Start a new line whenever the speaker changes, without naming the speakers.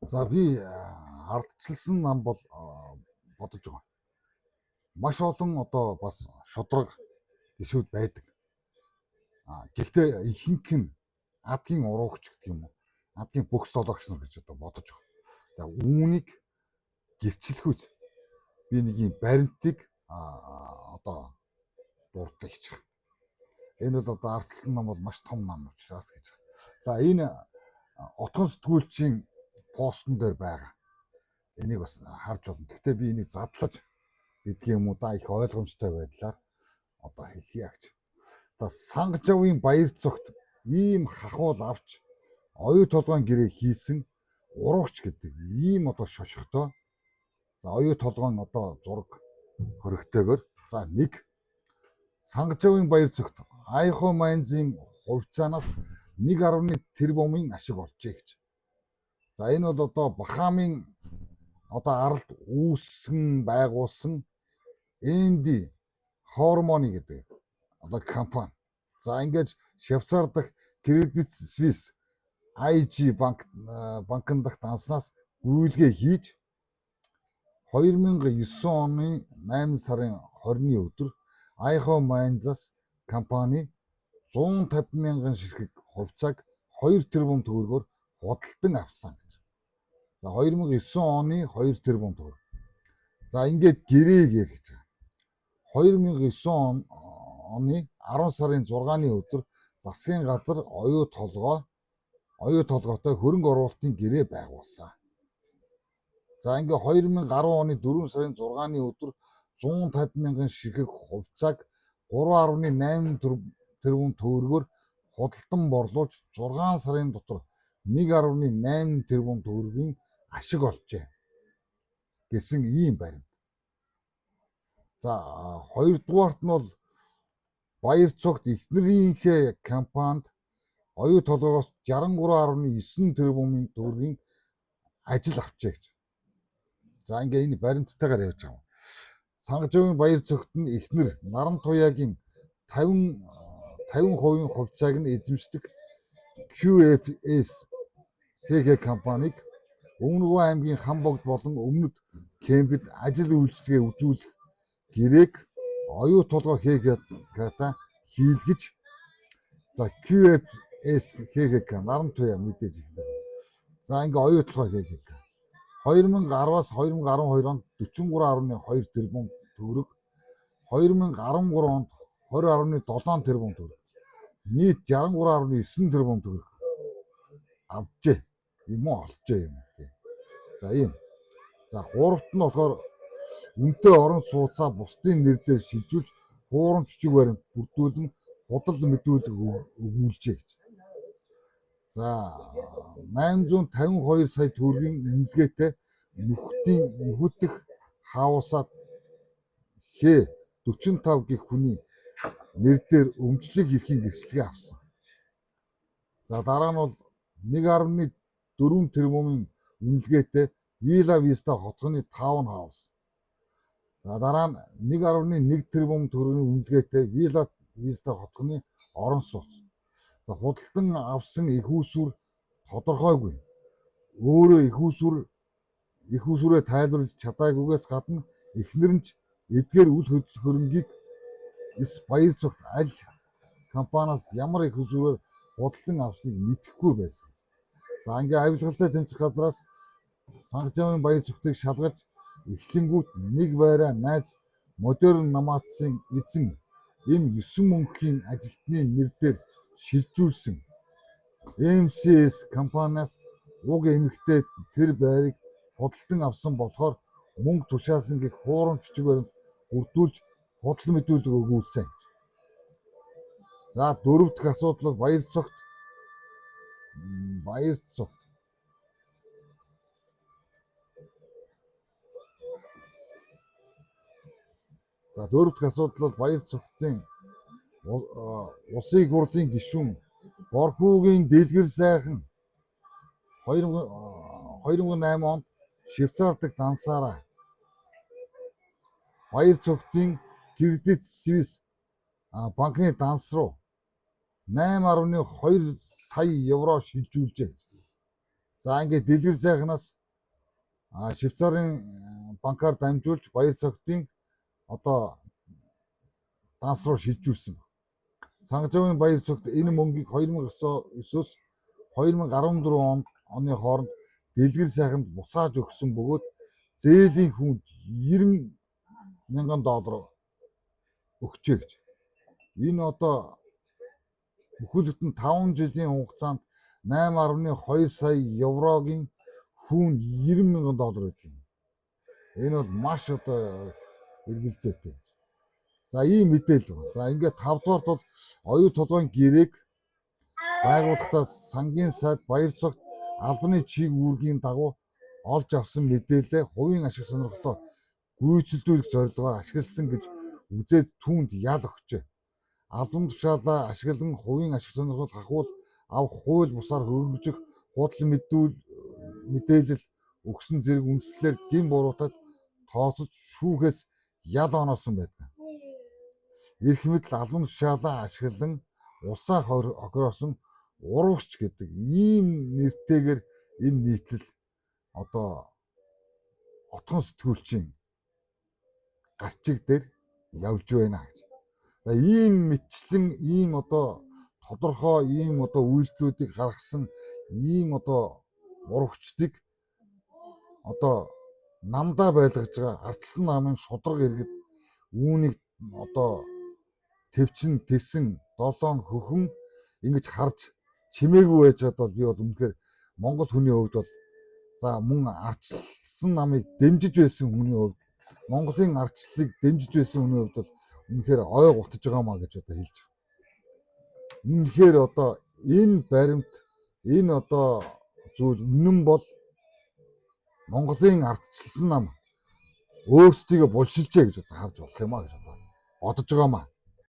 За би ардчилсан нам бол бодож байгаа. Маш олон одоо бас шударга гишүүд байдаг. Гэхдээ ихэнх нь адгийн уруугч гэдэг юм уу? Адгийн бөгс долоогч нар гэж одоо бодож байгаа. За үүнийг гэрчлэхүүц би нэг юм баримтыг одоо дурдлаа гэж байгаа. Энэ бол одоо ардчилсан нам бол маш том нам учраас гэж байгаа. За энэ отгон сэтгүүлчийн постн дээр байгаа. Энийг бас харж болно. Гэхдээ би энийг задлаж бидг юм уу да их ойлгомжтой байдлаар одоо хэлье гэж. За Сангажавын баяр цогт ийм хахуул авч оюу толгойн гэрээ хийсэн уруугч гэдэг ийм одоо шошготой. За оюу толгойн одоо зураг хөрөгтэйгөр за нэг Сангажавын баяр цогт Айхо Майнзын хувьцаанаас 1.1 тэрбумын ашиг олжээ гэж. За энэ бол одоо Бахамын одоо аралд үүсгэн байгуулсан Энди Хормони гэдэг одоо компани. За ингээд Швейцар дахь Credit Suisse IG банк банкн дахь данснаас гүйлгээ хийж 2009 оны 8 сарын 20-ны өдөр Айхо Майнзас компани 150 мянган ширхэг хувьцааг 2 тэрбум төгрөгөөр худалдан авсан гэж. За 2009 оны 2 тэрбум төгрөг. За ингээд гэрээгээр гэж байгаа. 2009 оны 10 сарын 6-ны өдөр засгийн газар оюу толгойтой хөрөнгө оруулалтын гэрээ байгуулсан. За ингээ 2010 оны 4 сарын 6-ны өдөр 150 мянган ширхэг хувьцааг 3.8 тэрбум төгрөгөөр худалдан борлуулж 6 сарын дотор 1.8 тэрбум төгрөгийн ашиг олжээ гэсэн ийм баримт. За хоёрдугаарт нь бол Баярцогт эхнэрийнхээ компанид оюу толгоогоос 63.9 тэрбумын төгрөгийн ажил авчээ гэж. За ингээ энэ баримттайгаар явж байгаа. Сангажавын Баярцогт нь эхнэр Наран Туяагийн 50% хувьцааг нь эзэмшдэг QFS ХХ компаниг Өмнөгов аймгийн Ханбогд болон Өмнөд Кемпэд ажил үйлчилгээ үзүүлэх гэрээг оюу толгой ХХ-та хийлгэж за QFS ХХ Наран Туяа мэдээж ихнэр. За ингээ оюу толгой ХХ 2010-аас 2012 онд 43.2 тэрбум төгрөг, 2013 онд 20.7 тэрбум төгрөг, нийт 63.9 тэрбум төгрөг авчээ. Юм уу олжээ юм тий. За ийм. За гуравт нь болохоор үнэтэй орон сууцаа бусдын нэр дээр шилжүүлж хуурамч жижиг баримт бүрдүүлэн худал мэдүүлэг өгүүлжээ гэж. За 852 сая төгрөгийн үнэлгээтэй нөхөдөх хаусаа Х 45 гэх хүний нэр дээр өмчлөг эрхийн гэрчлэгээ авсан. За дараа нь бол 1.4 тэрбумын үнэлгээтэй Вилла Виста хотгоны таун хаус. За дараа нь 1.1 тэрбум төгрөгийн үнэлгээтэй Вилла Виста хотгоны орон сууц. За худалдан авсан эх үүсвэр тодорхойгүй. Өөрөө эх үүсвэрээ тайлбарлаж чадаагүйгээс гадна эхнэр нь ч эдгээр үл хөдлөх хөрөнгийг эс Баярцогт аль компаниас ямар эх үүсвэрээр худалдан авсныг мэдэхгүй байсан гэж. За ингээ авилгалтай тэмцэх газраас Сангажавын Баярцогтыг шалгаж эхлэнгүүт нэг байраа найз Модерн Намаацын эзэн эм 9 мөнхийн ажилтны нэр дээр шилжүүлсэн MCS компаниас уг эмэгтэй тэр байрыг худалдан авсан болохоор мөнгө тушаасан гэх хуурамч жижиг баримт бүрдүүлж худал мэдүүлэг өгүүлсэн гэж. За дөрөв дэх асуудал бол Баярцогт. За дөрөв дэх асуудал бол Баярцогтын улсын хурлын гишүүн Борхуугийн Дэлгэр сайхан 2008 онд Швейцар дахь дансаараа Баярцогтын Кредит Свис банкны данс руу 8.2 сая евро шилжүүлжээ гэж. За, ингээд Дэлгэр сайхнаас Швейцарын банкар дамжуулж Баяр цогтын одоо данс руу шилжүүлсэн. Сангажавын Баяр цогт энэ мөнгийг 2009-өөс 2014 оны хооронд Дэлгэр сайханд буцааж өгсөн бөгөөд зээлийн хүнд 90 мянган доллар өгчээ гэж. Энэ одоо бүхэл бүтэн 5 жилийн хугацаанд 8.2 сая еврогийн хүүн 90 мянган доллар байдаг юм. Энэ бол маш одоо эргэлзээтэй гэж. За, ийм мэдээлэл байна. За, ингээд 5 дугаарт бол оюу толгойн гэрээг байгууллагатаа сангийн сайд Баяр цогт албаны чиг үүргийн дагуу олж авсан мэдээлэлээ хувийн ашиг сонирхлоо гүйцэлдүүлэх зорилгоор ашигласан гэж үзээд түүнд ял өгчээ. Албан тушаалаа ашиглан хувийн ашиг сонирхол хахуул авах, хууль бусаар хөргөжих, худал мэдээлэл өгсөн зэрэг үндслээр гэм буруутад тооцож шүүхээс ял оноосон байдаг. Эрх мэдэл, албан тушаалаа ашиглан улсаа хохироосон урвагч гэдэг ийм нэртэйгээр энэ нийтлэл одоо отгон сэтгүүлчийн гарчиг дээр явж байна гэж. За, ийм мэтчлэн, ийм одоо тодорхой ийм одоо үйлдэлүүдийг гаргасан ийм одоо урвагчдыг одоо намдаа байлгаж байгаа ардчилсан намын шударга иргэд, үүнийг одоо тэвчин тэсэн долоон хөхөн ингэж харж чимээгүй байж байгаад бол би бол үнэхээр Монгол хүний хувьд бол, за, мөн ардчилсан намыг дэмжиж байсан хүний хувьд, Монголын ардчлалыг дэмжиж байсан хүний хувьд бол үнэхээр ой гутаж байгаа маа гэж одоо хэлж байгаа. Үнэхээр одоо энэ баримт, энэ одоо зүйл үнэн бол Монголын ардчилсан нам өөрсдийгөө булшилжээ гэж одоо харж болох юм а гэж одоо бодож байгаа маа.